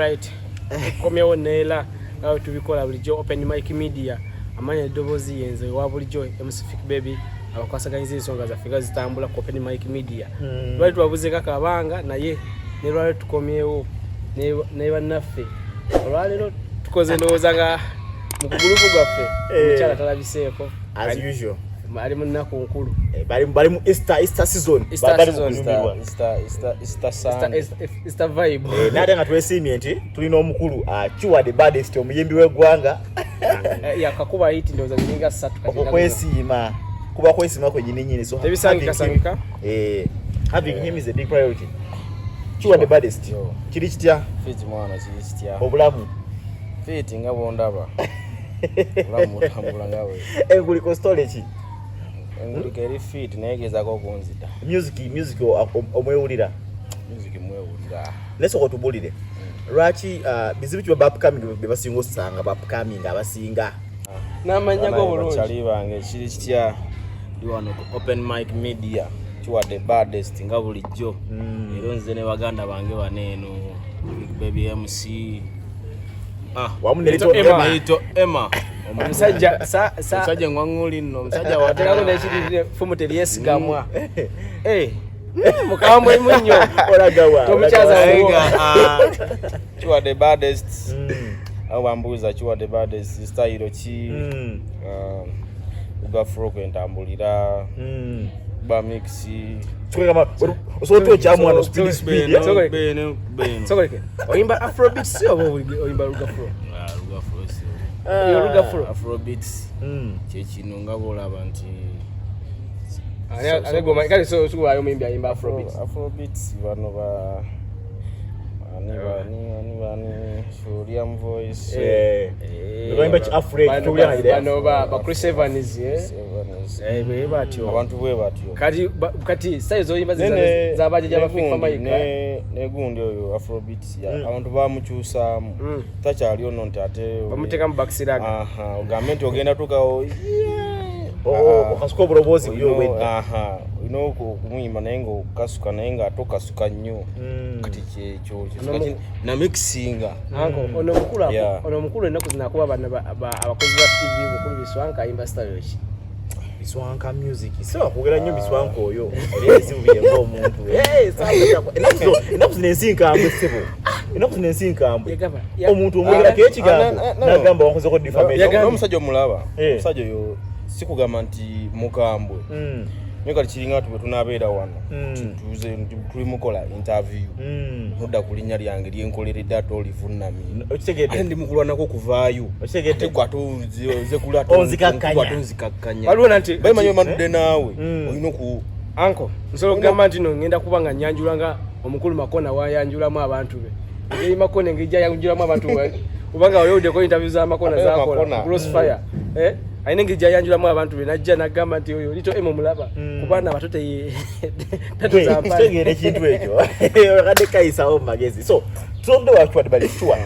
Alright, tukomyewo neera nga bwe tubikola bulijjo. Open Mic Media, amanya eddoboozi yenze wa bulijjo MC Fik Baby, abakwasaganyiza ensonga zaffe nga zitambula ku Open Mic Media. Lwali twabuzeeko akabanga, naye ne lwali tukomyewo ne bannaffe. Olwaleero tukoze, ndowooza nga mu kugulupu gwaffe omukyala talabiseeko. As usual. Ali mu nnaku nkulu. Bali mu Easter season. Easter Bali mu season. kunyumirwa. Easter Sunday. Easter vibe. Naye ate nga twesiimye nti tulina omukulu Kiwa the Baddest, omuyimbi w'eggwanga. Yakakuba hit, ndowooza ziringa ssatu kati. Okwo kwesiima, kuba kwesiima kwenyini nyini. So Tebisangika sangika. Having him is a big priority. Kiwa the Baddest. Yo. Kiri kitya? Fit mwana, kiri kitya? Obulamu? Fit nga bwondaba. Obulamu butambula nga bwe. Enguliko story ki? Enguliko eri fit, naye gezaako okunzita. Music omwewulira? Music mwewulira. Naye sooka otubulire lwaki bizibu kiba ba upcoming be basinga osanga ba upcoming abasinga? N'amannya go bulungi. Bakyali bange, kiri kitya? Ndi wano ku Open Mic Media, Kiwa the Baddest nga bulijjo. Era nze ne baganda bange bano eno, Big Baby MC. Ah, Wamu ne Little Little Emma. Emma. Little Emma. Omusajja Omusajja ngwaŋŋuli nno, omusajja waterako wadala. Nekiri fumu teryesigamwa. Eh, mukambwe nnyo. Olagawa? Tomukyaza. Naye Wo. nga, Kiwa the Baddest. Awo bambuuza, Kiwa the Baddest style ki? Ugafro kwentambulira, ba mix. Osobola okyamwana speed speed, eh? Sokoleke. Beno beno. Sokoleke, oyimba afrobeats oba oyimba lugafro? Ah, lugafro si. Yo lugafro. Afrobeats kyekino nga bwolaba nti Ane goma kale, so suwayo omuyimbi ayimba afrobeats? Afrobeats bano ba ani, bani ani bani, Suriam Voice. Bayimba ki Afro? Tuwulira nga Bano ba Chris Evans, eh? Evans. Eh, bwe batyo. Abantu bwe batyo. Kati style zoyimba Nene- zabajja ba Fik negundi- Fameica. Negundi oyo afrobeats abantu bamukyusaamu. Takyali ono nti ate Bamuteeka mu backslaga. Aha, ogambe nti ogenda tukawo. Okasuka obuloboozi buli obwedda. Aha, olina okumuyimba naye nga okasuka, naye nga ate okasuka nnyo. Kati kyekyo namixinga. Anko ono omukulu ono omukulu ennaku zino akuba bano abakozi ba TV, mukulu Biswanka, ayimba style ki? Biswanka music si wakwogera nnyo. Biswanka oyo era ebizibu bye ng'omuntu. Eh, ennaku zino ensi nkambwe, ssebo, ennaku zino ensi nkambwe. Omuntu omwogerako ekigambo n'agamba wankozeko defamation. N'omusajja omulaba, omusajja oyo sikugamba nti mukambwe, naye kati kiringa nti bwe tunaabeera wano, tuze nti tuli mukola interview, nodda ku linnya lyange lyenkoleredde ate olivunamye. Okitegedde? Ate ndi mukulwanako okuvaayo. Okitegedde? Ate gwe ate oze kula. Onzikakkanya. Ate onzikakkanya. Waliwo nanti Bamanyi omandudde naawe olina oku Anko, nsobola okugamba nti no ngenda kuba nga nyanjula nga omukulu Makona wayanjulamu abantu be, engeri Makona engeri gyayanjulamu abantu be, kubanga waliwuddeko interview za Makona Ate zakola Makona. Crossfire, eh, alina engeri gyayanjulamu abantu be, najja nagamba nti oyo Little Emma omulaba ku baana abato tatuzampaani. Kitegeera ekintu ekyo kadde kayisawo mu magezi. So tulonde wakiwadde bali kiwa,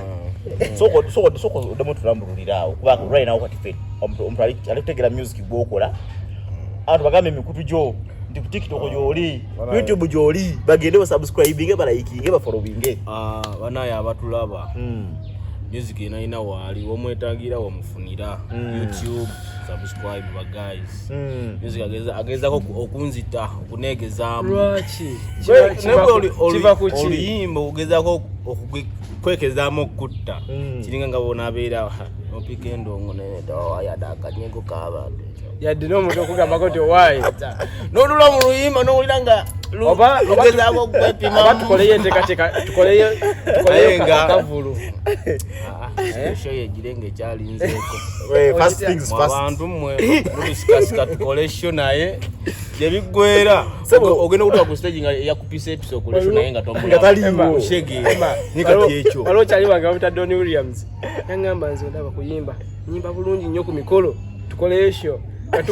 sooka oddemu tulambululiraawo, kubanga right now kati ffe omuntu ali kutegeera music gwokola. Abantu bagambe emikutu gyo nti ku TikTok gyoli, YouTube gyoli, bagende basubscribinge, balikinge, bafollowinge. Ah, banaye abatulaba, music enalina waali womwetagira wamufunira. YouTube, subscribe ba guys. Music agezaako okunzita, okunegezaamu. Lwaki? Naye bwe Kiva ku ki? Oluyimba okugezaako okwekezaamu okutta, kiringa nga bonabeera opika endongo nayada akanyego k'abantu. Yadde n'omuntu okugambako nti owaayi Nolula mu luyimba nowulira nga lugezaako oba okwepimamu. Tukoleyo enteekateeka, tukoleyo Naye akavulu. Show yegire nga ekyalinzeeko. First things first. Abantu mmwe mutusikasika tukole show, naye gyebiggwera ogenda okutuka ku stage nga yakupisa episa okole show, naye nga Nga taliiwo. Oshegeera naye kati ekyo. Waliwo kyali wange bamuyita Don Williams, yaŋŋamba, nze ndaba kuyimba, nyimba bulungi nnyo ku mikolo, tukoleyo show. Nga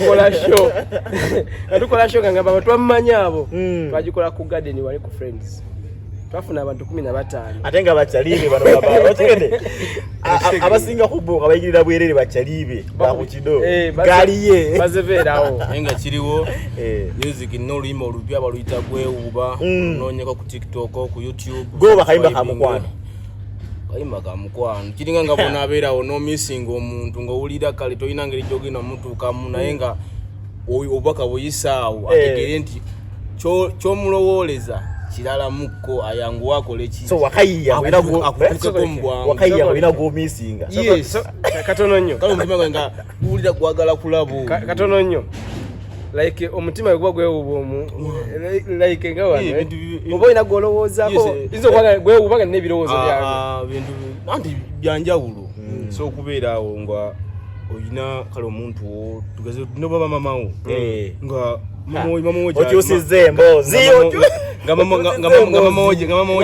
tukola show nga ngamba batwammanyi abo. Twagikola ku garden wali ku Friends, twafuna abantu 15. Ate nga bakyalibe bano bategedde abasinga ku bo nga bayigirira bwerere, bakyalibe bakukido gaaliye. Bazebeerawo. Naye nga kiriwo. Eh. Music nina oluyimba olupya baluyita Gwewuuba. Noonyeko ku TikTok, ku YouTube. Goba kayimba ka mukwano. Kayimba ka mukwano kiringa nga bw'onaabeerawo n'omisinga omuntu ng'owulira kale tolina ngeri gy'ogenda mutuukamu, naye nga obubaka buyisaawo, ategeere nti kyomulowooleza kirala mukko, ayanguwe akole ki? So wakayiya akutuukeko mu bwangu. Wakayiya olina gwomisinga. Yes. Katono nnyo. Kale omutima gwange nga guwulira gwagala kulaba oyo. Katono nnyo, like omutima gwe guba gwewuba omu, like nga wano, oba olina gwolowoozaako. Yes, Yinza okuba nga gwewuba nga nina ebirowoozo byange. Ah, bintu anti byanjawulo. So okubeera awo nga olina kale omuntu wo, tugeze noba mama wo, nga mama wo Okyusizza emboozi. Nga mama wo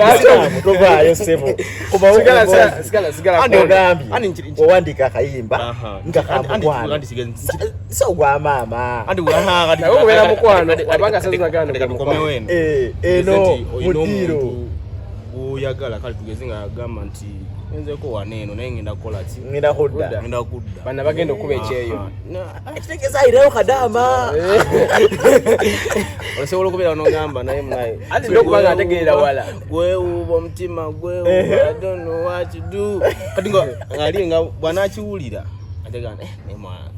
Tovaayo ssebo. Sigala, sigala, sigala, sigala. Andi- Ogambye Andi owandiika akayimba nga kamukwano, Andi sige- so gwa maama. Andi aha, kati Naye okubeera mukwano, wabanga sazina gano kati tukomewo eno. Eno Tugeze nti olina mudiiro. omuntu gwoyagala, kale tugeze nga agamba nti nzeko wano eno, naye ngenda kukola ki? Ngenda kudda. Ngenda kudda. Bana bagenda okuba ekyeyo. Ekitegeeza ayinayo kadaama. Osobola okubeera nogamba naye munaye Ati nina okuba nga ntegeerera wala. Gwewuuba omutima gwewuuba, I don't know what to do. Kati nga ali nga bw'anaakiwulira ategana, eh, naye mwana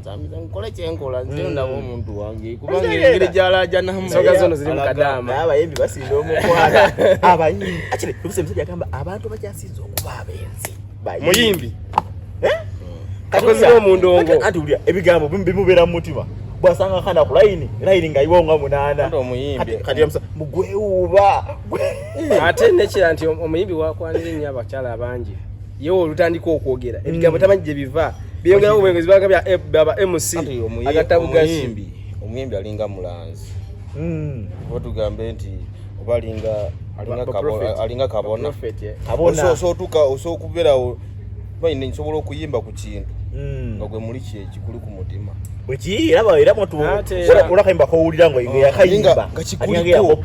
nange nkole kyenkola, nze ndaba omuntu wange, kubanga engeri gy'alaajanamu Ensonga zono ziri mu kadaama. Naye abayimbi basinda omukwano, abayimbi actually oluusi omusajja agamba abantu bakyasinze okuba abenzi bayimbi. Muyimbi. Eh? Kati Akozi b'omundongo. Anti wulira ebigambo bimubeera mu mutima, bwasanga kana ku layini layini nga yiwo nga 8. Anti omuyimbi. Kati yamusa mugwewuuba. Ate nekira nti omuyimbi wakwanira ennyo abakyala abangi, yewe olutandika okwogera ebigambo tamanyi gye biva, byeyongeraku obwengezi banga bya baba MC Anti agatabugasi. omuyimbi alinga mulanzi, oba tugambe nti oba alinga Prophet. Alinga kabona. Prophet, eh. Kabona. Osotuka osobola okubeerawo, manyi nsobola okuyimba ku kintu nga gwe muli kyekikuli ku mutima. Bweki era muntu Ate era- olakayimba kowulira nga yakayimba nga kikuliko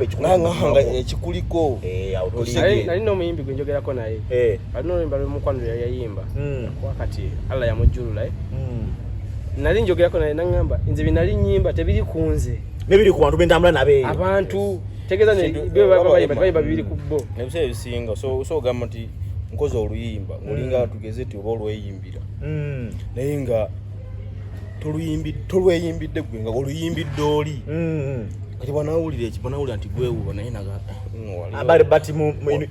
nga ekikuliko. Awo toli. Nali n'omuyimbi gwe njogerako naye, alina oluyimba lwemukwano lwe yayimba, kuba kati Allah yamujjulula, eh. Nali njogerako naye naŋŋamba nze bye nali nnyimba tebiri ku nze, Nebiri ku bantu bentambula nabo eyo. Abantu tegeeza byo Baba bayimba Emma. tebayimba bibiri ku bo. Ebiseera ebisinga so ogamba nti nkoze oluyimba ngaolinga tugeze ti oba olweyimbira, naye nga tolweyimbidde gwe, nga oluyimbidde oli. Kati bwanawulira eki, bwanawulira nti gwewuba, naye naga But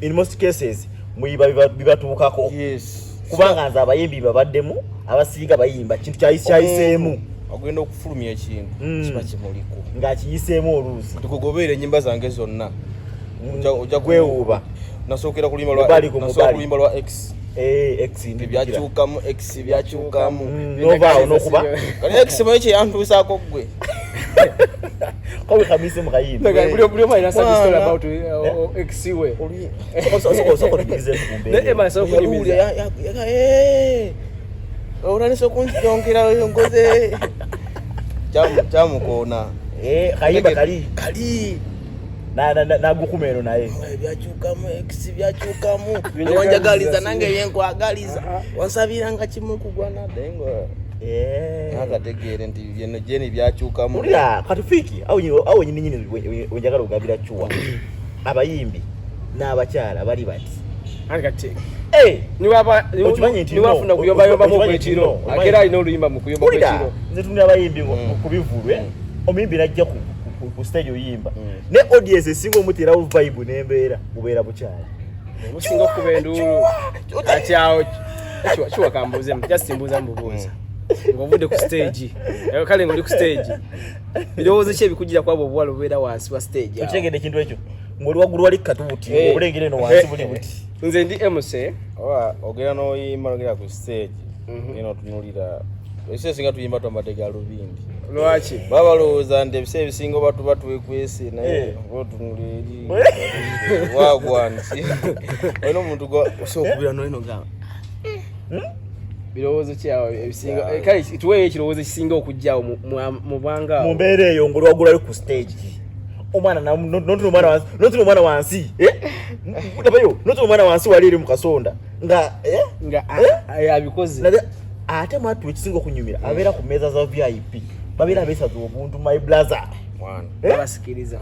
in most cases muyiba bibatuukako. Yes. Kubanga nze abayimbi babaddemu abasinga bayimba kintu kyayiseemu. Agenda okufulumya ekintu kiba kimuliko. Ng'akiyiseemu oluusi. Kati kugobeera ennyimba zange zonna ojja Gwewuuba. Nasookera ku luyimba lwa Mubali ku nasooka mubali. ku luyimba lwa x. Eh, ex ndijjukira. Byakyukamu, x byakyukamu. Novaawo n'okuba Kati x manyi kyeyantuusaako gwe. Kobe kamise mu kayimba. Buli omu alina sad story Mwana. about ex we. Sooka otuyigirizeemu ku mbeera. Ne Emma asobola okunyumiza. Otandise okunjonkera nkoze kyamukoona. Eh, kayimba kali kali nagukuma eno naye. Byakyukamu, x byakyukamu. Binjagaliza Wanjagaliza si- nange yenkwagaliza, wansabiranga kimu kugwa nadde nga nakategeere nti byeno jeni byakyukamu. Wulira kati Fik, awo nyini nyini wenjagala okugambira cuwa abayimbi n'abakyala bali bati. Anti kati Eh, niwaba Okimanyi nti no, niwafuna kuyobayombamu okimanyi nti okwekiro no, okimanyi- akera alina oluyimba mu kuyomba Wulira, kwekiro. nze tunira abayimbi ku bivulu, eh? Omuyimbi najja ku stage oyimba, ne audience esinga omuteerawo vibe n'embeera bubeera bukyala. Omusinga okukuba enduulu kati awo kiwa kambuuze, just mbuuza mububuuza, ng'ovudde ku stage, kale ng'oli ku stage, birowoozo ki ebikugira kwabo obuwala obubeera wansi wa stage awo? Okitegedde ekintu ekyo, ng'oli waggulu wali katubuti, obulengera eno wansi buli buti. Nze ndi MC. Oba ogenda n'oyimba nogenda ku stage, genda otunulira, ebiseera ebisinga tuyimba twambadde galubindi. Lwaki? Baba balowooza nti ebiseera ebisinga oba tuba twekwese, naye oba otunula eri wagwa nti olina omuntu osobola okubira nolina ogamba. Birowoozo ki awo ebisinga, kale tuweeyo ekirowoozo ekisinga okujja awo mu bwanga awo. Mu mbeera eyo ng'oli waggulu ali ku stage, omwana notuna omwana wansi, notuna omwana wansi, eh? Labayo, notuna omwana wansi wali eri mu kasonda nga, eh? Nga Eh? abikoze. Ate mwattu ekisinga okunyumira abeera ku mmeeza za VIP, babeera beesaza obuntu, my brother. Mwana. Babasikiriza.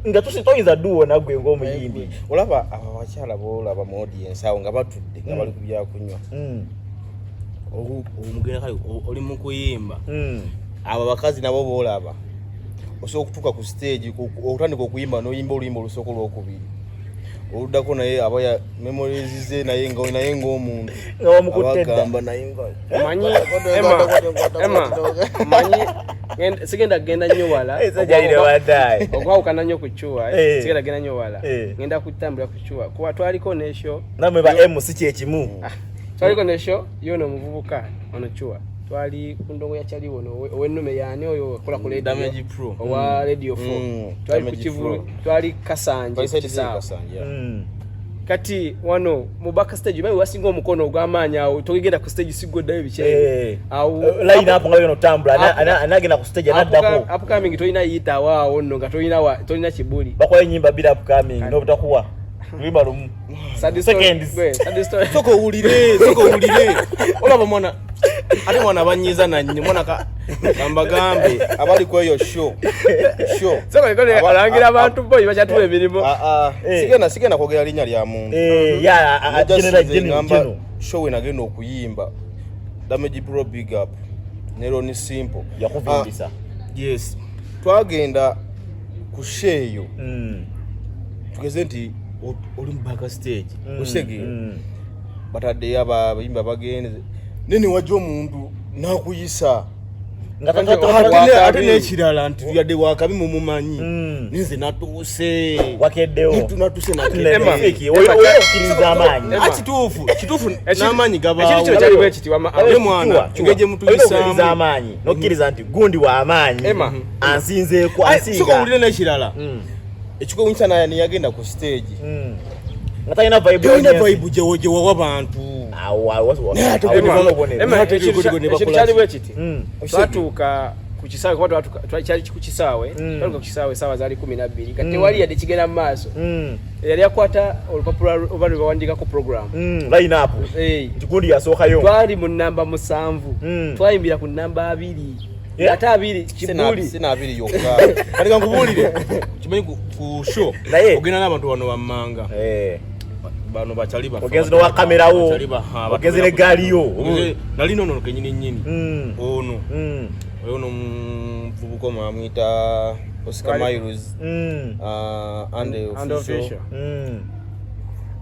Nga toyinza duwona gwe ng'omuyimbi. Olaba abo abakyala boolaba mu audience awo nga batudde nga bali ku byakunywa. Omugenda kale oli mu kuyimba. Abo abakazi nabo boolaba osobola okutuuka ku stage okutandika okuyimba n'oyimba oluyimba olusooka olwokubiri oluddako, naye aba ya memories ze, naye nga naye ng'omuntu Nga wamukutte dda. Abagamba naye nga Manyi Emma, Emma, manyi sigenda kugenda nnyo wala. Esajja waddayi. Okwawukana nnyo ku Chua, sigenda kugenda nnyo wala. Ngenda kutambula ku Chua kuba twaliko ne show. Namwe ba MC kyekimu. Twaliko ne show yono omuvubuka ono Chua, twali ku ndongo ya Kyali ono ow'ennume, yaani oyo akola ku radio. Damage Pro. Owa Radio 4. Twali ku Damage kivulu. Pro. Twali Kasanje. Twali side Kisaawe. Kasanje, yeah. Kati wano mu backstage bawe wasinga omukono ogw'amaanyi awo togenda ku stage siggoddayo biki awo. Line up nga yono tambula anagenda ku stage anaddako. Upcoming tolina yitawo awo nno nga tolina tolina kibuli. Bakola ennyimba bbiri upcoming n'obutakuwa luyimba lumu. Sad story- Seconds. Gwe, sad story. Soka owulire, soka owulire. Olaba mwana, ate mwana banyiza nannyo mwana kambagambe abali ku eyo show. Soka ikone alangira abantu boyi bakyatuwa emirimu. Ah, ah, sigenda kwogera linnya lya muntu. Ya, Just general, nze general, ngamba general. show we nagenda okuyimba, Damage Pro, big up, ne Ronnie Simple. Yakuvimbisa. Ah, yes, twagenda ku show eyo. Tugeze nti oli mu backstage, osege bataddeyo abayimba bagenze, nene wajja omuntu nakuyisa. Nga Ate n'ekirala nti yadde wakabi mumumanyi, ninze natuuse. Wakeddewo. Natuuse. Emma. Fiki, oyo okkiriza amaanyi. Emma. Kituufu, kituufu, n'amaanyi Ekintu kino kyali bwe kiti wama. Ye mwana, Chua, engeri gye Chua. mutuyisaamu. Olina okkiriza amaanyi nokkiriza nti gundi w'amaanyi Emma. ansinzeeko Soka ansinga. owulire n'ekirala ekikwewunyisa, naye neyagenda ku stage Nga talina vibe tolina audience. vibe gyewawa bantu. Awo, awo, awo, Naye ate awo, Emma, awo, obubonero. Emma, Ate ne ekintu bakola kyali ki? bwe kiti. Twatuuka ku kisaawe kuba kyali ku kisaawe. Twatuuka ku kisaawe essaawa zaali 12, kati tewali yadde kigenda mu maaso. Yali akwata olupapula oba lwe bawandiikako program. Line up. Nti gundi yasookayo. Twali mu namba 7. Twayimbira ku namba 2. Ate 2 kibuli. Sina 2 yokka. Kati kankubuulire, kimanyi ku show ogenda n'abantu bano bammanga, bano bakyali baffe. Ogenze n'owa kamera wo, Bakyali ogenze n'eggaali yo. Nali nono kenyini nnyini. Ono oyo ono omuvubuka omwo amuyita Oscar Miles and the And official. official.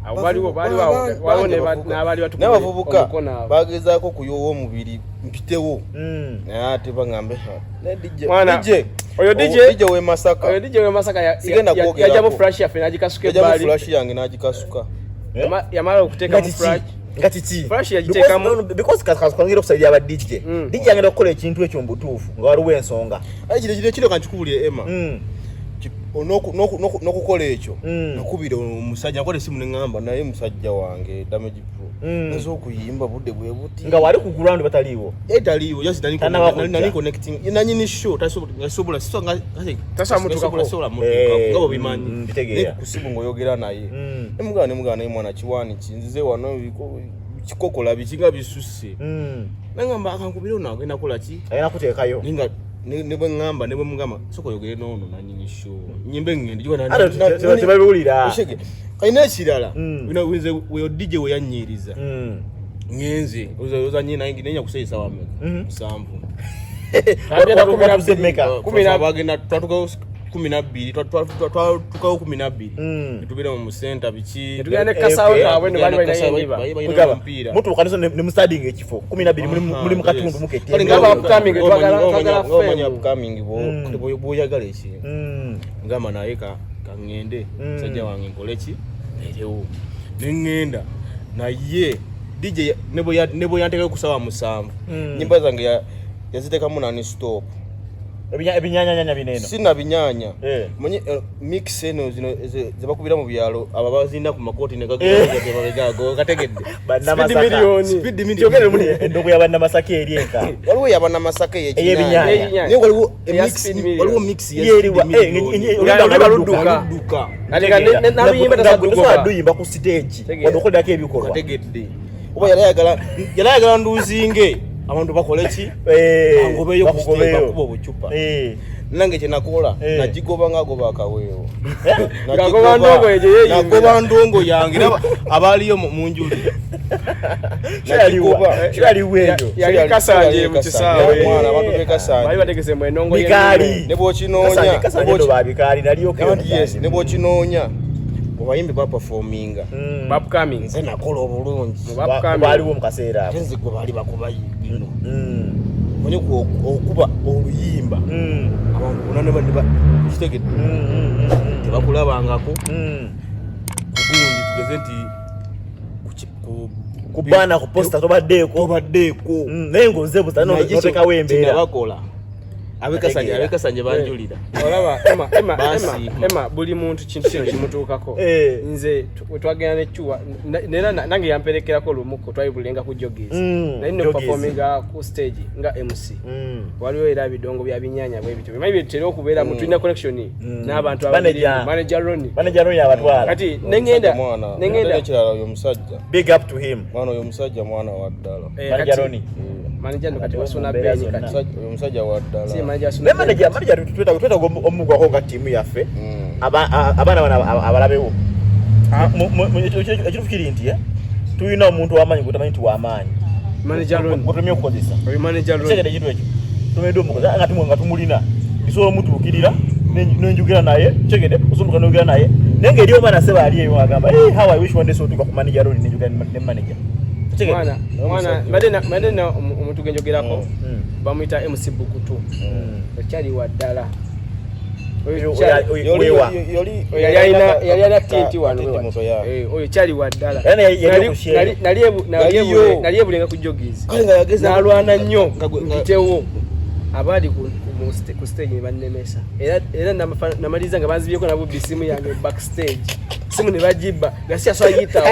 Awo waliwo waliwo n'abaali batukubye N'abavubuka omukono awo. bagezaako okuyowa omubiri mpitewo, naye ate baŋŋambe, "Ne DJ, Mwana, DJ, oyo DJ DJ w'e Masaka." Oyo DJ w'e Masaka Sigenda kwogerako. yajjamu flash yaffe n'agikasuka Yajjamu ebbali. flash yange n'agikasuka. Yamala okuteekamu Nga kiki? flash. Nga kiki? Flash yagiteekamu. Because kasukangire okusaidia aba DJ. DJ agenda okukola ekintu ekyo mu butuufu nga waliwo ensonga. Aye kino kankikubuulire, Emma. N'okukola ekyo, nakubira omusajja, nakola esimu neŋŋamba naye musajja wange Damage Pro, naze okuyimba budde bwe buti. Nga wali ku ground bataliiwo. Etaliiwo, just nali Tannaba kujja. nali connecting nanyini show tasobola Tasobola mutuukako. sobola mutuukako nga bwebimanyi. Mbitegeera. Naye ku simu ng'oyogera naye, nemugamba naye mwana kiwaani kinzize wano kikokola biki nga bisusse. Nagamba akankubire ono agenda kukola ki. Agenda kuteekayo. Naye nga ne bwe ŋŋamba ne bwe mugamba soka oyogere n'ono nanyini show nyimbe ŋŋende. Ate tebabiwulira. Kalina ekirala, nze weyo DJ we yanyiiriza ŋŋenze ozanye naye nenya kuseyisa wameka? 7. Twagenda kumi na Watuuse bbiri. mmeka? Bagenda twatukayo 12, twatukayo 12, netubeera mu senta biki. Netugenda ne kasawo kaabwe ne baali balinayo endiba. Kugaba, omupiira. Mutuuka ne mustadinga ekifo 12, muli mu katundu mukette. Kale Nga ba upcoming, twagala omanyi fame. Upcoming kati bw'oyagala ekintu, ngamba naye kaŋŋende musajja wange nkole ki erewo neŋŋenda naye DJ ne bwe yanteekayo ku ssaawa 7, nyimba zange yaziteekamu nani stop. Ebinyanyanyanya bino eno. Sina binyanya. Manyi mix eno zino zebakubira mu byalo, abo abazinda ku makooti ne gagago kategedde. Bannamasaka. Speed million. Speed million. Kyogere muli endogo y'abannamasaka eri eka. Waliwo yabannamasaka Ey'ebinyaanya. ey'ekinyaanya, naye waliwo Eya speed million. waliwo mix ya Yeriwa, speed million. Oludda ludduka. Ludduka. Ate nga n'aluyimba tasobola Tosobola kugoba. duyimba ku stage Tegeera. wadde okolerako ebikolwa. Kategedde oba yali ayagala nduuzinge. Abantu bakole ki? Angobeyo kubakuba obucupa. Nange kye nakola nagigoba ng'agoba akaweewo. Ng'agoba ndongo eyo gye yeeyimbira. Nagoba ndongo yange era abaaliyo mu njuli. Nagigoba. Yali Kasanje mu kisaawe. Mwana abantu b'e Kasanje. Bali bategese mbu endongo Bikaali. Ne bw'okinoonya. Kasanje ndo babikaali naliyo Yes, ne bw'okinoonya. Mu bayimbi baperforminga. Upcoming. Nze nakola obulungi. Baaliwo mu kaseera ako. Nze gwe baali bakuba bino. Manyi okuba oluyimba. Abantu bonna ne kitegedde. Tebakulabangako. Gundi tugeze nti ku bana ku posta tobaddeeko. Tobaddeeko. Naye ng'oze busa n'otekawo embeera. Kinabakola. Abekasanje banjulira. Olaba Emma buli muntu kintu kino kimutuukako. Nze twagenda ne Chua nera nange yamperekerako lumuko twayibulenga ku Joggies. Naye no performinga ku stage nga MC. Waliwo era bidongo bya binyanya bwe bityo. Bimanyi bitera okubeera mu tulina connection n'abantu ababiri. Manager Ronnie. Manager Ronnie abatwala. Kati nengenda ekirala oyo musajja. Big up to him. Mwana oyo musajja mwana wa ddala. Manager Ronnie. Manager no kati wasuna beni kati. Oyo musajja wa ddala. Si manager asuna. Manager twetaaga omugwako nga ttiimu yaffe. Abaana bano abalabewo. Ekituufu kiri nti tulina omuntu w'amaanyi gw'otamanyi nti w'amaanyi. Manager Ronnie. Gwe tumye okukozesa. Oyo manager Ronnie. Ekitegeera ekintu ekyo. Tumedde omukozesa nga tumulina. Nsobola omutuukirira nenjogera naye, kitegedde osobola n'oyogera naye. Naye ng'eri omwana seba ali eyo agamba, "Hey, how I wish one day so tuuka ku manager Ronnie nenjogera ne manager." Mwana, mbadde na omuntu gwe njogerako bamuyita MC Bukutu. Okyali wa ddala. Yali alina tinti wano. Oyo kyali wa ddala. Nali ebulenga ku Joggies. N'alwana nnyo mpitewo. Abaali ku stage ne bannemesa. Era namaliriza nga banzibyeko nabo simu yange backstage. Simu ne bagibba nga si asobola yitawo.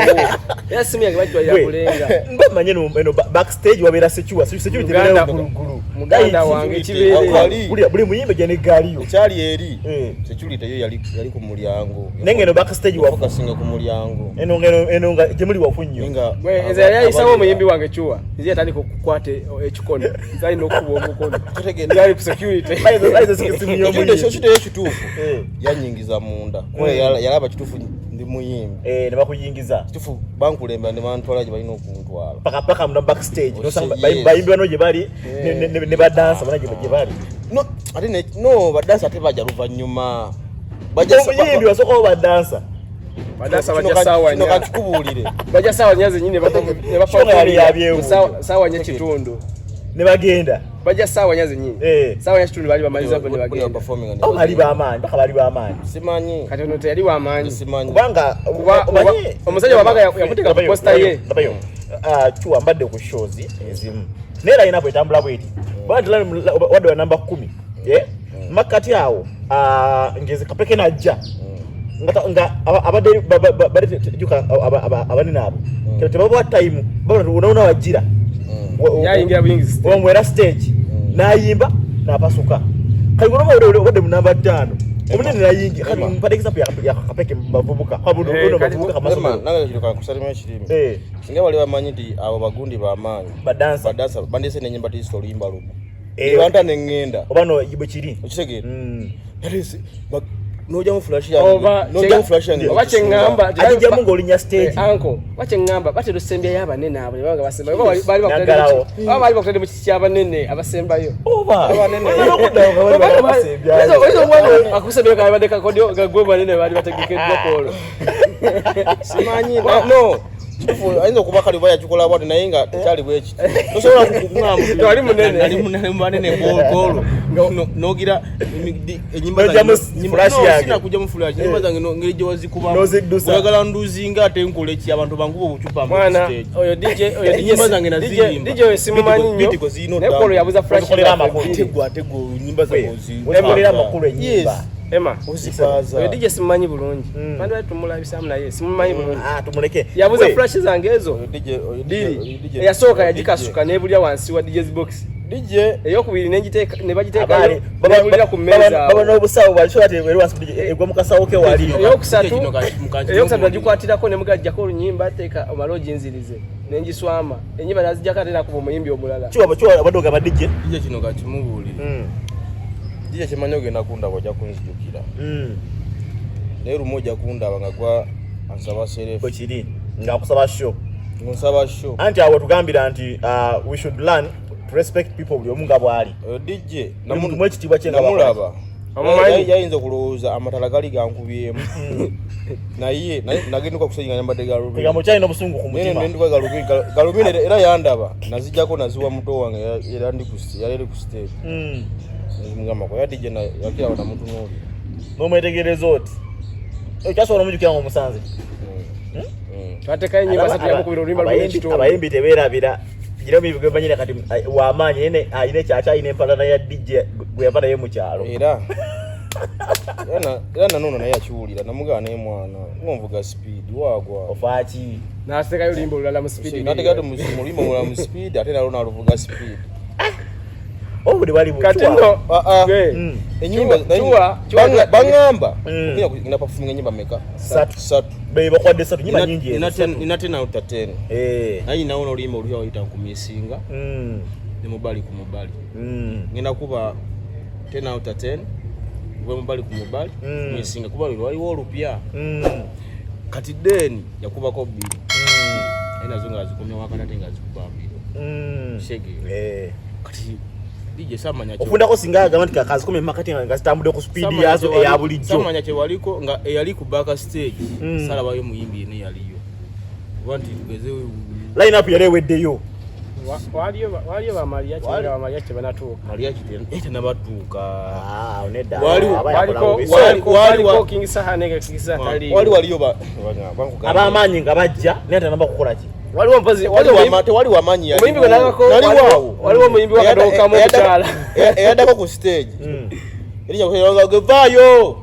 Era simu yange bagitwalira bulenga. Mba manye eno backstage wabeera secure. Security ebeera gulugulu. Muganda wange kibeere. Buli muyimbe gye n'eggaaliyo. Ekyali eri. Security yo yali ku mulyango. Naye ng'eno backstage wafu. Focusinga ku mulyango. Eno nga temuli wafu nnyo. Nze yali ayisawo omuyimbi wange Chua. Nze yatandika okukwata ekikono. Nze alina okukuba omukono. Yali ku security. Ekyo ekituufu. Yanyingiza munda. Kuba yalaba kituufu ndi muyimbi. Ne bakuyingiza. Kituufu bankulemba ne bantwala gye balina okuntwala. Paka munda backstage. Bayimbi bano gye bali ne badansa bana gye bali. No, ate no badansa ate bajja luvannyuma. Omuyimbi wasooka badansa. Badansa bajja saawa nnya. Kino Bajja saawa nnya zennyini ne bafa saawa nnya kitundu. Ne bagenda. Bajja saawa nnya zennyini. Saawa nnya kitundu bali bamaliza bo ne bagenda. Bali b'amaanyi, baka bali b'amaanyi. Simanyi. Kati ono teyali w'amaanyi. Simanyi. Kubanga omusajja wabaga yamuteeka ku posta ye. Chua mbadde ku shows ezimu. Naye era line-up etambula bw'eti. Wadde wa namba 10. Makkati awo ngeze Kapeke n'ajja. Nga abadde juka abanene abo. Tebabawa time, babona unaona wajira. Yayingira buyingizi. Wamwera stage. N'ayimba n'apasuka. Kali unaona wadde mu namba 5. Omunene n'ayingira. Kati mpade example ya Kapeke bavubuka. Ono bavubuka kamasomo. Nange kino kankusalemu ekirimi. Singa bali bamanyi nti abo bagundi b'amaanyi. Badansa. Badansa bandeese n'ennyimba tizita oluyimba lumu. Ebanta ne ŋŋenda. Oba no bwe kiri. Okitegeera? N'ojjamu flash yange. N'ojjamu flash yange. Oba kye ŋŋamba. Agijjamu ng'olinnya stage. Uncle, oba kye ŋŋamba batera ossembyayo abanene abo ne baba nga basembayo. Oba bali bakutadde mu kiti ky'abanene abasembayo. Oba. Oyinza okuba akusembyayo kabadde kakodyo nga gwe banene baali bategekeddwa ku olwo. Simanyi. No. Kituufu ayinza okuba kale oba yakikola bw'atyo naye nga tekyali bwe kityo. Tosobola kuŋŋamba. Tewali munene. Nali munene mu banene kwolwo. N'ogira ennyimba zange. Sinakujjamu flash. Ennyimba zange ngeri gye wazikubamu. N'oziddusa. Oyagala nduzinga ate nkole ki abantu bankuba obucupa mu Mwana stage. oyo DJ oyo Ennyimba zange naziyimba. DJ oyo simumanyi nnyo. Beat zirina Naye kwolwo yabuza flash. Ozikolera amakulu. Tegwa tegwa ennyimba zange Ozikolera amakulu ennyimba. Emma. Ozipaaza. Oyo DJ simumanyi bulungi. Bantu bali tumulabisaamu naye simumanyi bulungi. Tumuleke. Yabuza flash zange ezo. Bbiri. Eyasooka yagikasuka n'ebulya wansi wa DJ's box. DJ Eyokubiri nenjiteeka ne bagiteekayo, nebawulira ku mmeeza Baba n'obusawo bwali ati eri wansi egwa mu kasawo ke wali. Eyokusatu, eyokusatu nagikwatirako ne mugajjako oluyimba, teeka omale oginzirize, nengiswama enyimba nazijjako, ate nakuba omuyimbi omulala. Kiwa kiwa abadde ogamba DJ. DJ kino kakimubuulire. DJ kimanyi ogenda kundaba, ojja kunzijukira. Naye lumu ojja kundaba nga gwa ansaba selfie. Bwe kiri ng'akusaba show. Ng'onsaba show. Anti awo tugambira nti we should learn to respect people, buli omu nga bw'ali. Oyo DJ Buli muntu muwe ekitiibwa kye nga namulaba. Omumanyi? Yayinza okulowooza amatala gali gankubyemu, naye nagenduka kusajja nga nyambadde galubindi. Ekigambo kyalina obusungu ku mutima. Nenduka galubindi era yandaba, nazijjako naziwa muto wange, era ndi ku yali eri ku stage. Mugamba ko ya DJ yakiraba namutunuulira. N'omwetegereza oti okyasobola omujjukira nga omusanze. Twateekayo enyimba satu, yamukubira oluyimba lumu ekitundu. Abayimbi tebeerabira gira omuyibi gwe manyire kati wamaanyi naye alina ekyakyalina empalana ya DJ gwe yava naye mu kyalo. Era nanono naye yakiwulira, namugamba naye mwana ngonvuga speed wagwa. Ofaaki? Nasekayo oluyimba olulala mu speed. Nateeka muluyimba omulala mu speed, ate nalwo naluvuga speed. Obudde bwali Kati bukywa. nno Ah, ah. gwe, Enyimba baŋŋamba ogenda performing enyimba meka? Satu. Satu. Be bakwadde satu, nyimba nyingi ezo, satu. Nina 10 out of 10. Eh. Naye ninawo n'oluyimba olupya bayita nkumisinga ne mubali ku mubali. Ngenda kuba 10 out of 10 gwe mubali ku mubali misinga kuba lwe waliwo olupya. Kati then yakubako bbiri, naye nazo nga azikomya wakati ate nga azikuba mbiro. Kitegeera? Eh. Kati DJ samanya Ofundako singa agamba nti kakazikome makati nga zitambudde ku speed samanya yazo eya bulijjo. Samanya kyewaliko nga eyali ku back stage. Salabayo muyimbi yene yaliyo oba nti tugeze. Line up yali eweddeyo. Waliyo bamaliyaki nga bamaliyaaki tebanatuuka. Mariachi tenabatuuka. Ah, nedda. Waliwo- Aba yakola bubi. Waliko King Saha ne King Saha taliiwo. Wali waliyo bankugamba. Ab'amaanyi nga bajja naye tanaba kukola ki. Waliwo mpozi Tewali tewali wamanyi yaliwo. Omuyimbi gwe nalabako- Naliwo awo. Waliwo omuyimbi wa Kadongo omukyala. Eyaddako ku stage erinnya gwe vaayo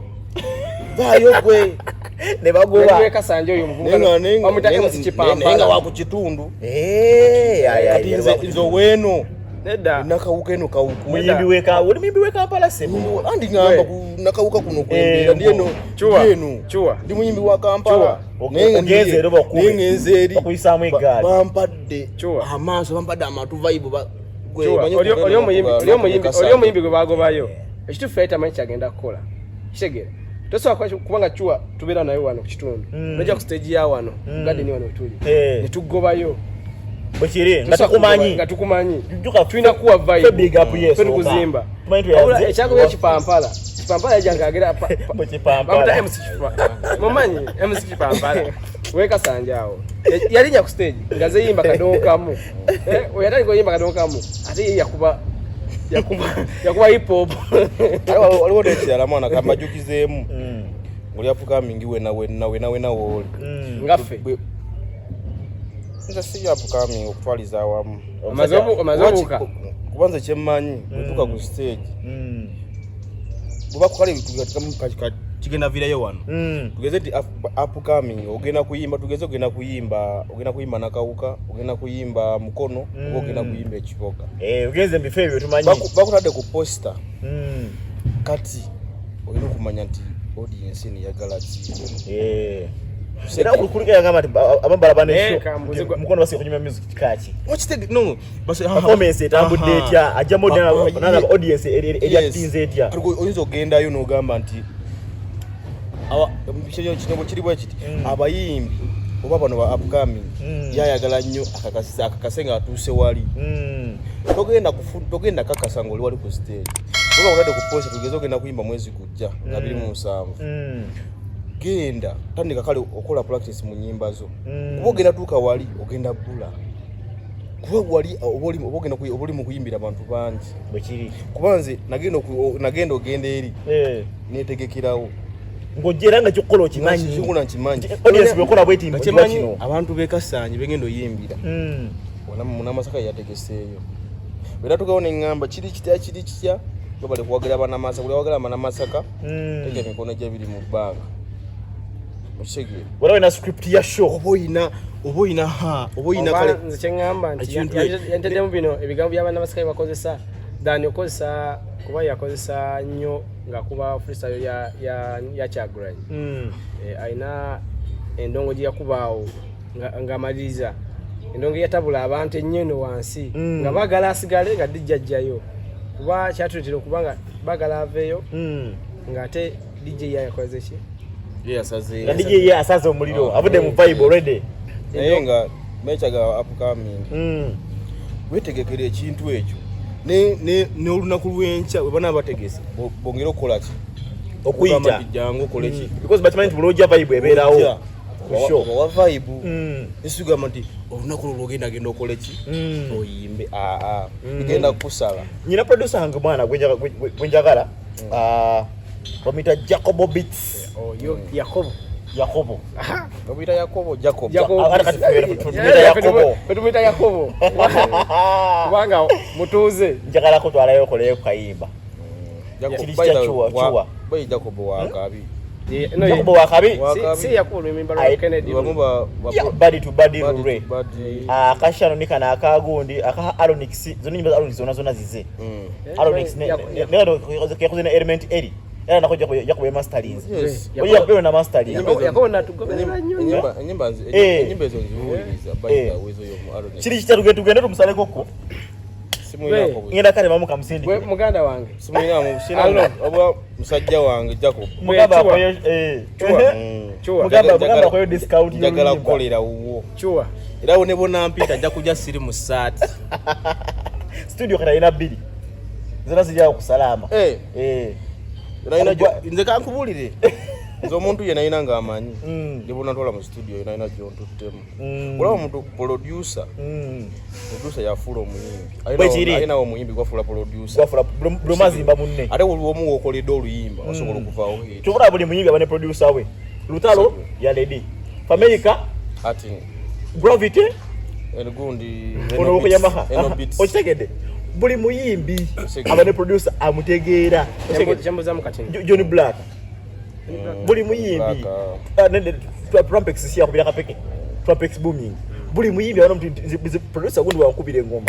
vaayo gwe. Ne bagoba. Waliwo Kasanje oyo omuvubuka Naye nga- naye nga- bamuyita naye MC nga- Kipampala. naye nga wa ku kitundu. Eh, ay, ay, Kati nze oweeno Nedda. nakawuka eno kawuku. Muyimbi w'e oli muyimbi w'e Kampala sebo. Andi ngamba ku nakawuka kuno kwembeera ndi eno. Chua. Ndi eno. Chua. Ndi muyimbi wa Kampala. Chua. Naye nga Ogenze era bakube. naye ngenze eri. Bakuyisaamu eggaali. Bampadde Chua. amaaso, bampadde amatu vibe gwe Chua, manyi oli okugenda oli nakubaka oli omuyimbi gwe bagobayo, ekituufu yali tamanyi kyagenda kukola. Kitegeera tosobola kubanga Chua tubeera naye wano ku kitundu, nojja ku stage ya wano garden wano wetuli Eh. ne tugobayo. Bwe kiri nga Tosobola tukumanyi. kugoba- nga tukumanyi. Jjuka Tulina kuwa vibe. Ffe big up yes. Ffe tukuzimba. Tumanyi Wabula tweyaze. ekyagobya Kipampala, Kipampala yajja ng'agera Bwe Kipampala. bamuta MC Kipa, mumanyi MC Kipampala wekasanja awo. Yalinnya ku stage nga zeyimba kadongo kamu. Eh, we yatandika oyimba kadongo kamu, ate ye yakuba hip hop. Ate waliwo n'ekirala mwana kambajukizeemu ng'oli upcoming wena wena wena wena wooli. Ngaffe. Nze si upcoming okutwaliza awamu. Omaze obuuka. Kuba nze kyemmanyi bwetuuka ku stage bweba kukale kigenda viirayo wano. Tugeze nti upcoming ogenda kuyimba, tugeze ogenda kuyimba nakawuka, ogenda kuyimba mukono oba ogenda kuyimba ekiboga. Eh, ogenze mu bifo ebyo tumanyi. Bakutadde ku poster. Kati olina okumanya nti audience eno eyagala ki. Eh. Era kuliko yagamba nti abamu balaba ne Naye show. kambuze Mukono basiga kunyumya music kikaki. No, Performance etambudde etya? Ajjamu n'alaba audience eri etya? Kati oyinza ogendayo n'ogamba nti kino bwe kiri bwe kiti, abayimbi oba bano ba upcoming yayagala nnyo akakase nga atuuse wali. Togenda kakasa ng'oli wali ku stage oba otadde ku poster. Tugeze ogenda kuyimba mwezi gujja nga 27, genda tandika kale okola practice mu nyimba zo, kuba ogenda tuuka wali ogenda bbula, kuba wali oba ogenda oba oli mu kuyimbira abantu bangi. Bwekiri. Kuba nze nagenda ogenda eri netegekerawo. Ng'ojja era nga kyokkola okimanyi. Kikola nkimanyi. Audience bwekola bweti Nga mbu kyemanyi kino. Abantu b'e Kasanji begenda oyimbira, Munamasaka yategeseeyo era tugawo neŋŋamba kiri kitya kiri kitya, babale kuwagira Banamasaka, buli awagala Banamasaka teeka emikono gye ebiri mu bbanga, okitegeera? Wala olina script ya show. Oba oyina Oba olina ha oba olina kale nze kyeŋŋamba nti yanteddemu bino ebigambo by'abaana basikayi bakozesa than okozesa kuba yakozesa nnyo ng'akuba freestyle ya Kyagulanyi. Alina endongo gye yakubaawo ng'amaliriza endongo eyatabula abantu ennyo eno wansi nga baagala asigale nga DJ ajjayo kuba kyatuleetera okuba nga baagala aveeyo ng'ate DJ ye yakoze ki? Ye yasaze. Nga DJ ye asaze omuliro, avudde mu vibe already. Naye nga mekyaga upcoming. Wetegekera ekintu ekyo n'olunaku lw'enkya bwe banaaba bategese bongere okukola ki? Okuyita. Jangu okole ki? Because bakimanyi nti buli ojja vibe ebeerawo. Owa vibe. Esigamba nti olunaku olwo lwogenda genda okole ki? Oyimbe. Aa, genda kukusala. Nyina producer wange mwana gwe njagala. Bamuyita Jacobo Beats. Oyo Yakobo. Yakobo. Bamuyita Yakobo, Jacob. Jacob. Tumuyita Yakobo. Tumuyita Yakobo. Kubanga mutuuze. Njagala kutwalayo okoleyo ku kayimba. Kiri kitya Chuwa? Bayi Jacob wa kabi. Jacobo wa kabi. Si Yakobo luyimba lwa Kennedy. Bamu ba Body to body lure. Akashano ni kana akagundi aka Aronix zonna nyimba za Aronix zonna zonna zize. Aronix ne yakoze ne element eri. Era nako Jacob mastering. Oyo Jacob na mastering. Yakobo natugoberera nnyo. Enyimba ezo nziwuliriza by the way zo mu Aronix. Kiri kitya tugende tumusaleko ko. Ngenda kale mamu kamusindi. Gwe muganda wange. Simuyina sina oba musajja wange Jacob. Mugamba akoyo Chua. Chua. Mugamba akoyo discount. Njagala kukolera wuwo. Chua. Era wo ne bonampita ajja kujja siri mu ssaati. Studio kata ina bbiri. Zonna ziri awo ku Salaama. Nze kankubuulire. Nze omuntu yenna alina ng'amanyi. Ne bonantwala mu studio yenna alina gy'ontuttemu. Olaba omuntu producer. Producer yafuula omuyimbi. Alinawo omuyimbi gwafuula producer. Gwafuula buli mazimba munne. Ate waliwo omu w'okoledde oluyimba osobola okuvaawo hit. Kyova buli muyimbi aba ne producer we. Lutalo ya Lady. Fameica. Atini. Gravity. Gundi. Ono Yamaha. Okitegedde. Buli muyimbi aba ne producer amutegeera. Johnny Black. Buli muyimbi Trumpex si yakubira kapeke. Trumpex booming. Buli muyimbi abona nti producer gundi wankubira engoma.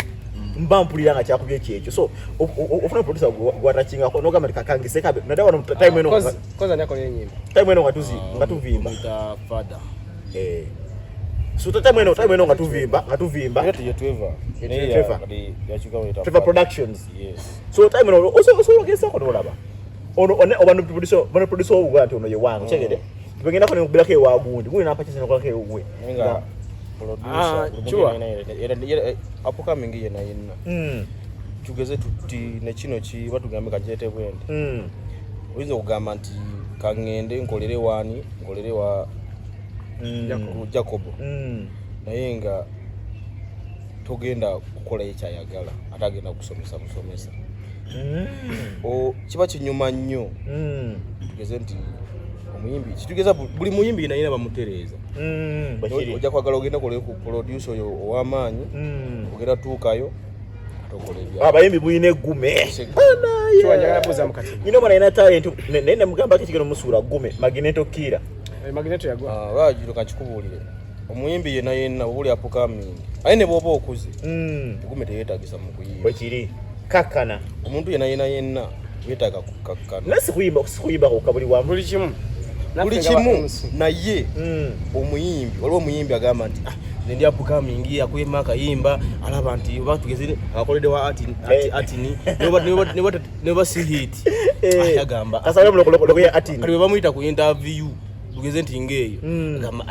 Mba mpulira nga kyakubye kyekyo. So ofuna producer gwatachingako nogamba nti kakangise kabe. Naddala wano time eno. Koza nyakola ennyimba. Time eno nga tuvimba. Father. So time eno nga tuvimba, nga tuvimba. Trevor. Trevor Productions. Yes. So time eno osobola ogezaako n'olaba. Ono ono bano producer owo nti ono ye wange okitegedde. Tugenda ko nekubirako ewa gundi. Gundi n'ampa kyese n'okolako ewuwe. Nga producer Chua. Upcoming yenna yenna. Tugeze tuti ne kino ki batugambe kagyete bwende. Oyinza okugamba nti kaŋŋende nkolere waani, nkolere wa Jacob. Naye nga togenda kukola ekyayagala ate agenda kusomesa busomesa. Kiba kinyuma nnyo. Tugeze nti omuyimbi kitugeza buli muyimbi yenna yenna bamutereeza. Ojja kwagala ogenda okole ku producer oyo ow'amaanyi, ogenda tuukayo Abayimbi bulina eggume. Chua njagala buuza mu kati. Nyina omwana alina talent naye namugamba ki kigenda omusuula ggume Magneto Kira. Magneto yagwa. Lwagiro kankikubuulire. Omuyimbi yenna yenna oba oli upcoming aye ne bw'oba okuze eggume teyeetagisa mu kuyimba. Bwe kiri. Kakkana. Omuntu yenna yenna yenna yeetaaga kukakkana. Naye si kuyimba kwokka buli wamu. Buli kimu. Buli kimu naye omuyimbi waliwo omuyimbi agamba nti nze ndi upcoming akuyema akayimba alaba nti oba tugeze akoledde wa Atini neba si hit agamba kati bwe bamuyita ku interview tugeze nti ng'eyo agamba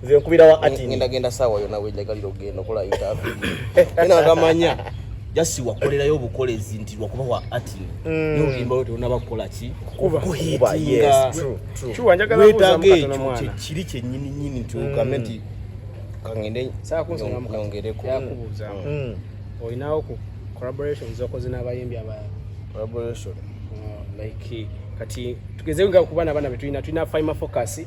nze nkubira wa Atini ngenda genda saawa yonna wenjagalira okugenda okola interview naye nagamanya jasi wakolerayo obukolezi nti lwakuba wa Atini naye oluyimba lwo telunaba kukola ki kuhitinga. Weetaaga ekyo kiri kyennyini nnyini nti ogambe nti kangende nyongereko. Yakubuuzaamu olinawo ku collaboration zokoze n'abayimbi abalala? Collaboration Like kati tugeze nga kuba n'abaana be tulina Fima Focus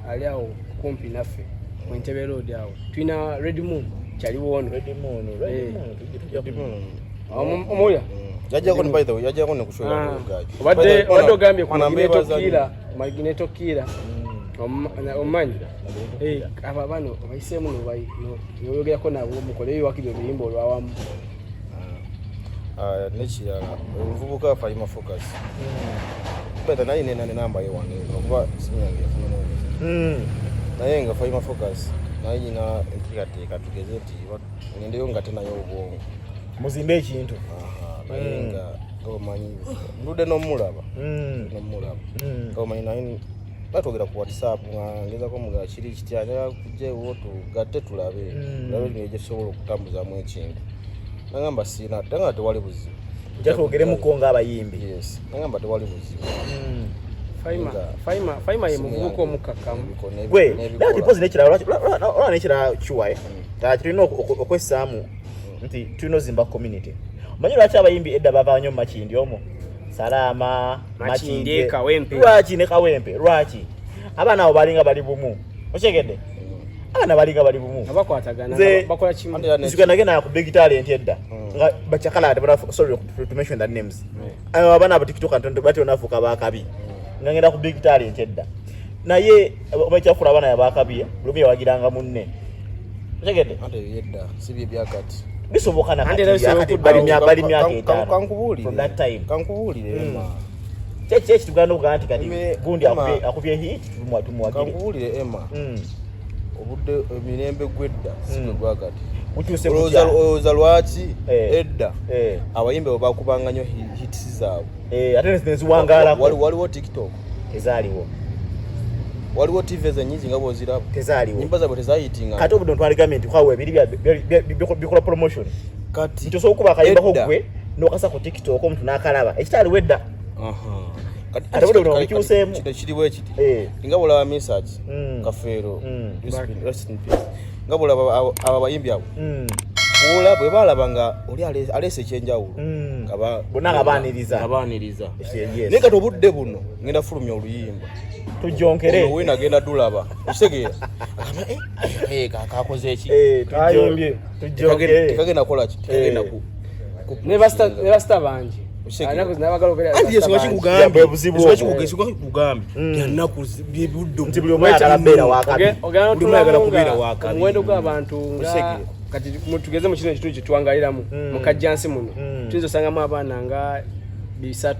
ali awo kumpi naffe mu Entebbe Road awo, tulina Red Moon kyaliwo ono. Red Moon, Red Moon. Omuwulira? Yajjako ne by the way yajjako ne kushow ya Obadde ogambye ku Magneto Killer, Magneto Killer. Omanyi abo bano obayiseemu noyogerako nabo, mukoleyo wakiri oluyimba olwawamu. Ah, nekirala, omuvubuka Faima Focus beta naye nena nenamba ye wano okuba simu yange efunamu naye nga Faima Focus naye nyina enteekateeka, tugeze nti ngendeyo nga tenayo obwongo. Muzimbe ekintu. Aha, naye nga nga omanyi ndudde n'omulaba n'omulaba nga omanyi naye batwogera ku WhatsApp nga ngezako muga kiri kitya, njagala kujja ewo tugatte tulabe tulabe engeri gyetusobola okutambuzamu ekintu. Nagamba siina, nagamba tewali buzibu. Nja twogeremuko ng'abayimbi. Yes, nagamba tewali buzibu. Faima, Nga- Faima, Faima ye Simu muvubuka yange omukkakkamu. Gwe n'ebikola. naye tipozi nekirala, olaba nekirala kiwaye tulina okwessaamu nti tulina ozimba community. Omanyi lwaki abayimbi edda bava nnyo mu Makindi omwo, Salaama, Makindye, Kawempe. Lwaki ne Kawempe? Lwaki abaana abo balinga bali bumu? Okyegedde, abaana balinga bali bumu. Nga bakwatagana, Nze- nga bakola kimu. Anti era Nzika nagenda ku Big Talent edda nga bacakala ate bana, sorry to mention that names. Abo abaana abo TikTok ntono batyo nafuuka bakabi nga ngenda ku Big Talent edda, naye oba ekyafula abaana yabakabi, buli omu yawagiranga munne. Otegedde? Anti ebyo edda, si bye byakati. Bisoboka na Anti era kati, bisobola kati okuddawo. bali myaka 5 Kankubuulire. from that time. Kankubuulire, Emma. Kyeki ekituganda okugamba nti kati gundi Emma. akubye hit, tumuwagire? Kankubuulire, Emma. Obudde, emirembe gwedda si gwe gwakati. Gukyuse Olowooza gutya? olowooza lwaki edda abayimbi abo bakubanga nnyo hits zaabwe? Eh, ate neziwangaalako. Waliwo TikTok? Tezaaliwo. Waliwo TV ezenyingi nga bwoziraba? Tezaaliwo. Nyimba zaabwe tezayitinga. Kati obudde ntwaligambye nti kwawe ebiri bikola promotion Kati nti osobola okuba akayimbako edda- gwe n'okasa ku TikTok, omuntu n'akalaba, ekitaaliwo edda. Aha. Kati Ate obudde buno kati- bukyuseemu. Kino kiri bwe kiti. Nga bwolaba Misach Kafeero, rest in peace. Nga bwolaba abo abayimbi abo, bwola bwe balaba nga oli aleese ekyenjawulo, nga Bonna nga baaniriza. nga baaniriza. Yes. Naye kati obudde buno ngenda fulumya oluyimba. Tujonkere. Ono wina agenda dulaba, okitegeera? Agamba, "Eh, eh, kakoze eki?" Kayimbye. Tujonkere. Tekagenda kukola ki? Tekagenda Ne basita bangi. Otegeera. Anaku nabagala obeera Anti basita ensonga bangi. kikugambye. Ya, bwe buzibu Ensonga obwo. ensonga kikugambye byanaku byebudde. Nti buli omu ayagala beera wakabi. Ogenda Buli omu ayagala n'otunulamu kubeera nga wakabi. omuwendo gw'abantu nga Otegeera. kati tugeze mu kino ekitundu kyetuwangaliramu, mu Kajjansi muno, tuyinza osangamu abaana nga 300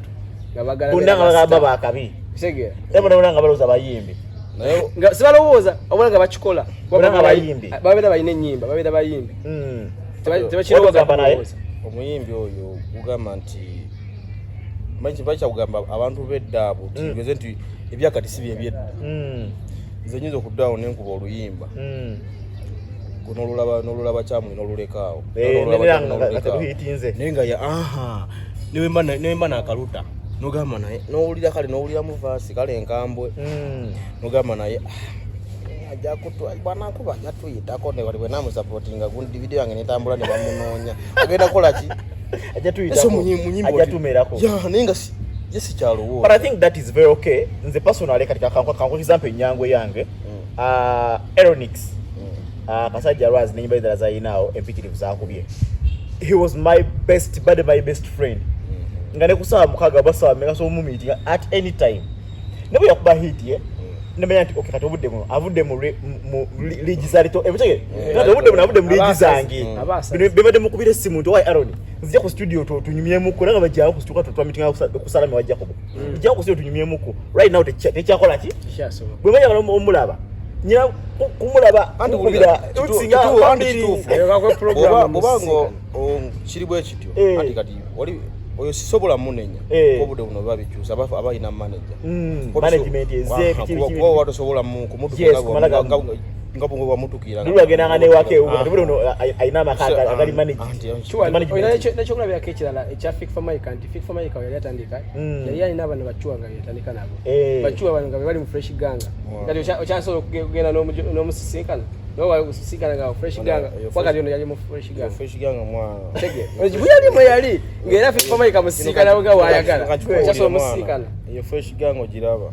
nga bagala Bonna nga beera bagamba basita. bakabi. Kitegeera? Era bonna bonna nga balowooza bayimbi. Naye Nga sibalowooza, wabula nga bakikola. Bonna nga bayimbi. Babeera balina ennyimba, babeera bayimbi. Tebakirowooza Watugamba naye? kulowooza. Omuyimbi oyo gugamba nti bakyakugamba abantu bedda abo, tugeze nti ebyakati si byebyedda. Nze nyinza okuddaawo nenkuba oluyimba n'olulaba n'olulaba kyamwe n'olulekaawo. Eh, N'olulaba nera kyamwe nga n'olulekaawo. teruhiitinze. Naye nga ya aha newemba nakaluta nogamba naye nowulira kale nowuliramu verse kale enkambwe nogamba naye, "Ah, ajja kutu bwanakuba ajja tuyitako ne bali bwe namusupportinga gundi video yange netambula ne bamunoonya agenda kukola ki?" Ajja Ese tuyitako. munyimbi Ajja tumerako. Ya, naye nga ye sikyalowooza. But I think that is very okay. Nze personally kati kanku example enyangu yange. Aeronix. Kasajja Lwazi n'ennyimba endala zayinaawo empitirivu zakubye. He was my best buddy, my best friend. Nga ne ku ssaawa 6 oba ssaawa mmeka sobola mumumeetinga at any time. Ne bwe yakuba hit ye, nemanya nti okay, kati obudde buno avudde mu liigi za lito ebitege, kati obudde buno avudde mu liigi zange. Abasazi. Bino bibadde mukubira essimu nti, "Wai Aaron, nzija ku studio tunyumyemuko," nanga bajjawo ku studio twamitinga ku Salami wa Jacob, "Nzija ku studio tunyumyemuko." Right now tekyakola ki? Tekyasoboka. Bwe manya nga omulaba nyina kumulaba Anti kukubira wulira, singa anti mbiri. kituufu. Eyo kakwe program Oba musisinkana. nga kiri bwe kityo, anti kati wali oyo sisobola munenya. Obudde buno biba bikyusa, aba alina manager. Management eze, biki, biki, Kuba oba tosobola kumutukira Yes, kumala nga bwe wamutukira. Lulu agendanga newaka ewuwe, kati buli ono alina amaka agali managed. Kiwa, Management. olina n'ekyokulabirako ekirala ekya Fik Fameica, nti Fik Fameica we yali atandika, yali alina abano bacuwa nga yatandika nabo. Bacuwa bano nga be bali mu Fresh Gang. Kati okyasobola okugenda n'omusisinkana, nawe wasisinkana nga Fresh Gang, Eyo wakati ono yali mu Fresh Gang. Fresh Gang mwana. Tegeera. Bwe yali mwe yali ng'era Fik Fameica musisinkana nga wayagala, okyasobola omusisinkana. Eyo Fresh Gang ogiraba?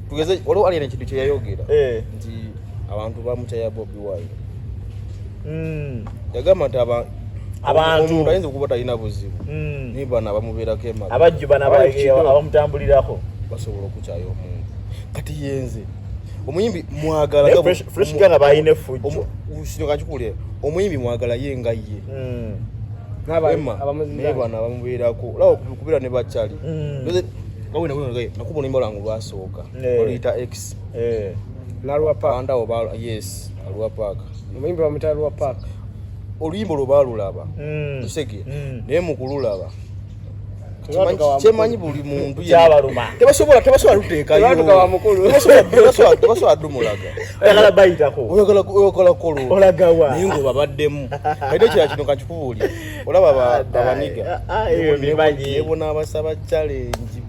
Tugeze waliwo alina ekintu kyeyayogera nti abantu bamukyaya Bobi Wine. Yagamba nti Abantu. omuntu ayinza okuba talina buzibu, naye bano abamubeerako emabega Abajju bano Abali ku kido. abamutambulirako basobola okukyaya omuntu. Kati yenze omuyimbi mwagala Naye Fresh Gang balina effujjo. Kino kakikulira, omuyimbi mwagala ye nga ye. Emma, naye bano abamubeerako, olaba okubeera ne bakyali. Nakuba oluyimba lwange olwasooka, oluyita X. Nalwa Park. Abantu abo yes, Alwa Park. Omuyimbi bamuyita Alwa Park. Oluyimba olwo baalulaba. Tusege. Naye mu kululaba, Tebatuka wa kyemanyi buli muntu Kyabaluma. Tebasobola luteekayo. Tebatuka wa mukulu. Tebasobola dumulaga. Oyagala bayitako. Oyagala kola. Olagawa. Naye ng'obabaddemu. Kati ekirala kino kankikubuulire. Olaba abaniga. Ah, ebyo bimanyi. Nebo n'abasaba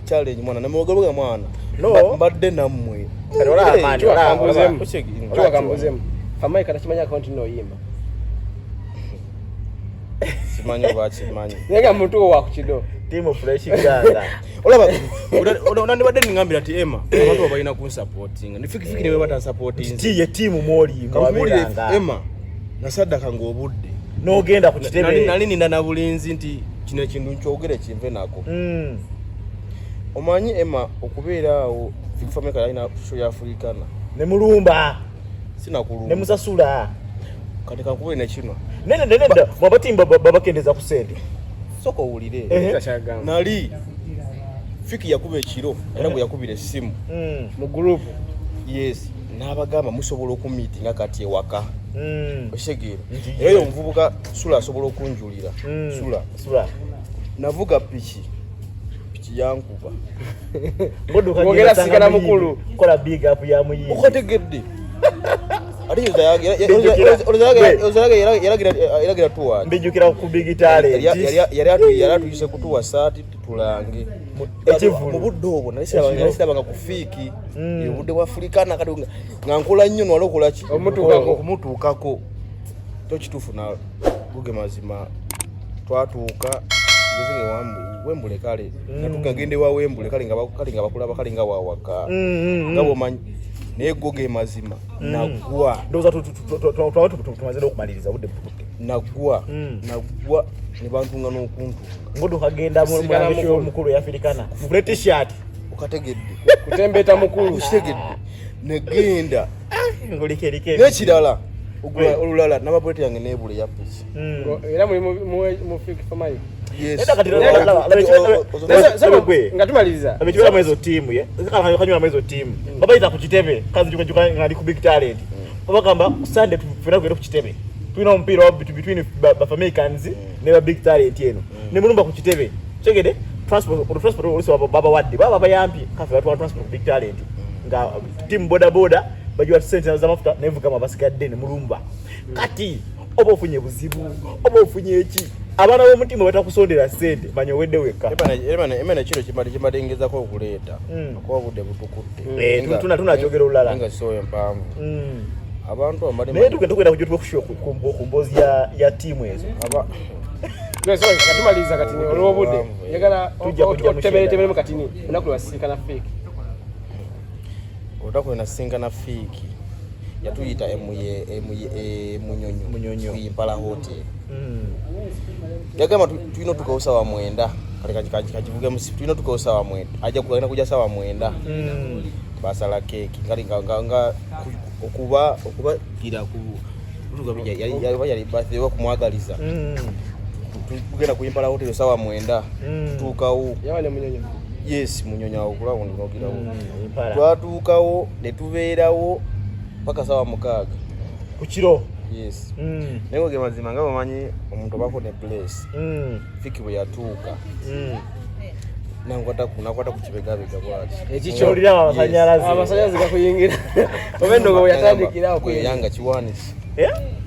challenge mwana. Namugamba mwana. No. Mbadde nammwe. Kati olaba amaanyi, Kambuzeemu. Okitegeera? Kiwa kambuzeemu. Famaika takimanyi akawunti n'oyimba. Simanyi oba akimanyi. Naye nga muntu wo wa ku kido. Team Fresh Gang. Olaba nandibadde ningambira nti Emma, abantu abo balina kunsupportinga. Ni Fiki ne bwe batansupportinze. Ti ye tiimu mwoli Kankubuulire, mwabeeranga. Emma, nasaddaka ng'obudde. N'ogenda ku kitebe. Nali ninda na bulinzi nti kino ekintu nkyogere kinve nako. Omanyi Emma, okubeera awo Fik Fameica yalina show ya Africana. Ne mulumba. Sinakulumba. Ne musasula. Kati kankubule ne kino. Nene nene nda mwabatimba babakendeza ku sente. Sooka owulire. Nali Fiki yakuba ekiro era bwe yakubira essimu. Mu group. Yes, n'abagamba musobola okumiitinga kati ewaka. Okitegeera? Era oyo omuvubuka Sula asobola okunjulira. Sula. Sula. Navuga piki. Piki yankuba. Ngoduka Ng'ogenda genda sigala sanga mukulu. muyimbi. Kola big up ya muyimbi. Okategedde. Ate Mbijjukira. yalagira tuwa. Mbijjukira ku Big Talent. Yali atuyise kutuwa saati tulange. Ekivvulu. Mu budde obwo nali sirabanga ku Fiiki. Obudde bwa Africana kati nga nkola nnyo nwala okola ki? Omutuukako. Okumutuukako. To kituufu na guge mazima twatuuka ngeze Wembule kale. Natuuka gende wa Wembule kale nga kale nga bakulaba kale nga wawaka. Nga bw'omanyi naye go ge mazima nagwa. Ndowooza tumaze n'okumaliriza obudde butukutte. Nagwa. Nagwa ne bantunga n'okuntunga. Ngoduka genda mu Sigala mulango mukulu. mukulu ya Africana. Mugule t-shirt. Okategedde. Kutembeeta mukulu. Okitegedde. Negenda. Ngulike eriko ebi. N'ekirala olulala n'amapuleti yange neebula eya piki. Era muli mu Fik Fameica. Yes. Eda kati laba gwe. Nga tumaliriza. Ekibeera mu ezo ttiimu ye. Kanyula mu ezo ttiimu. Babayita ku kitebe. Kanzijuka nga ndi ku Big Talent. Babagamba Sunday ffenna tugende ku kitebe. Tulina omupiira wa between ba Famaicans ne ba Big Talent eno. Ne mulumba ku kitebe. Kitegedde? Transport, olwo transport oluusi babawadde. Baba babayambye. Kaffe batwala transport ku Big Talent. Nga team boda boda bagiwa ssente z'amafuta nevugamu abasigadde ne mulumba. Kati oba ofunye buzibu, oba ofunye eki? Abaana b'omutima batakusondera ssente, manya owedde wekka. Emana ekiro kimbadde ngezako okuleeta. Okuba obudde butukutte. Tunakyogera olulala. Nga si mpanvu. Abantu abadde Naye tugenda kujja tuve ku mboozi ya ttiimu ezo. Nga tumaliriza kati olw'obudde. Njagala Tujja kujja mu otebereteberemu katini olunaku lwe wasisinkana Fik. Olunaku lwe nasisinkana Fik yatuyita Munyonyo. Munyonyo. Ku Impala Hotel. Yagamba tulina otuukawo ssaawa 9. Kale kakivuge mu tulina otuukawo ssaawa 9. Ajja kugenda kujja ssaawa 9. Basala keeki. Kale nga okuba gira ku lutuka bijja, yali birthday oba kumwagaliza. Tugenda ku Impala Hotel ssaawa 9. Tutuukawo. Yawa ne Munyonyo. Yes, Munyonyo awo kulaba ndinogirawo. Impala. Twatuukawo ne tubeerawo paka ssaawa 6. Ku kiro. Yes. Naye ge mazima nga bw'omanyi omuntu obaako ne place. Fiki bwe yatuuka. Nakwata ku kibegabega bw'ati. Ekikyo. Owulira amasanyalaze. Amasanyalaze gakuyingira. Oba endogo bwe yatandikira awo kuyingira. Yanga kiwaanisi.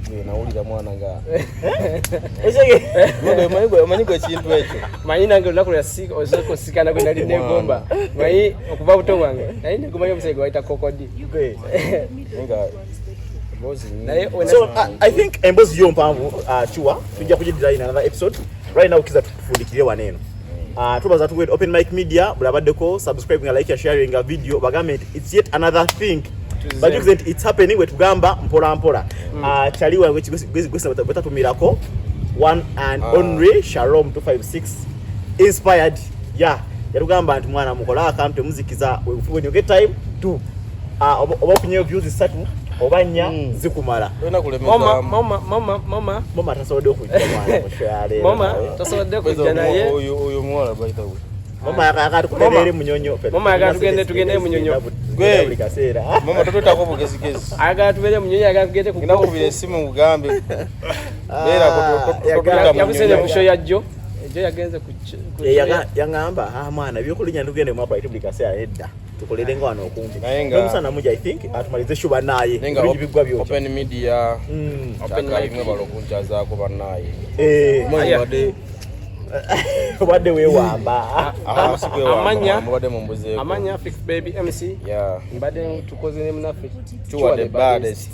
Gwe nawulira mwana nga. Omanyi gwe ekintu ekyo. Manyi nange olunaku lwe osooka osikana gwe nali neegomba. Manyi okuva buto bwange. Nali neegomba nnyo omusajja gwe bayita Kokodi. Nga emboozi nnyingi. Naye So I think emboozi yo mpanvu, Chua, tujja kugiddira in another episode. Right now kiza tufundikire wano eno. Tubaza tuwe Open Mic Media, buli abaddeko subscribe nga like sharing a video, bagambe nti it's yet another thing. Bajukize nti it's happening we tugamba mpola mpola. Chali wange gwe bwetatumirako one and only Shalom 256 inspired. Yeah. Yatugamba nti mwana mukole akantu, temuzikiza. When you get time, do. Ah, oba ofunyeyo views 3 oba 4, zikumala. Tolina Moma, kulemezaamu. moma, moma, moma. Moma tasobodde okujja, mwana, mu show ya leero. Moma tasobodde kujja, naye Oyo oyo muwala, by the way. Moma yakatukolera eri Munyonyo. Moma yagala tugende Munyonyo. Gwe. Buli kaseera. Mama, totwetako bugezigezi. Ayagala tubeere Munyonyo, ayagala tugende ku Ngenda kukubira esimu nkugambe. Beerako. Yabuseere ku show ya jjo, ejjo yagenze ku Eh, yaŋŋamba, "Ah, mwana, ebyokulinya tugende mu upright buli kaseera, edda tukolere nga wano okumpi." N'omusana mungi, I think atumalize shuba naye Naye nga ebingi biggwa byokya. Open Media, Open kyakalimwe mic. bala okunkyazaako bannaaye. Eh, Mwe Aya. mubadde obadde weewamba. Ah, si kwewamba, Amanya. mubadde mumbuzeeko. Amanya Fix Baby MC. Yeah. Mbadde tukoze ne munaffe Chua the baddest.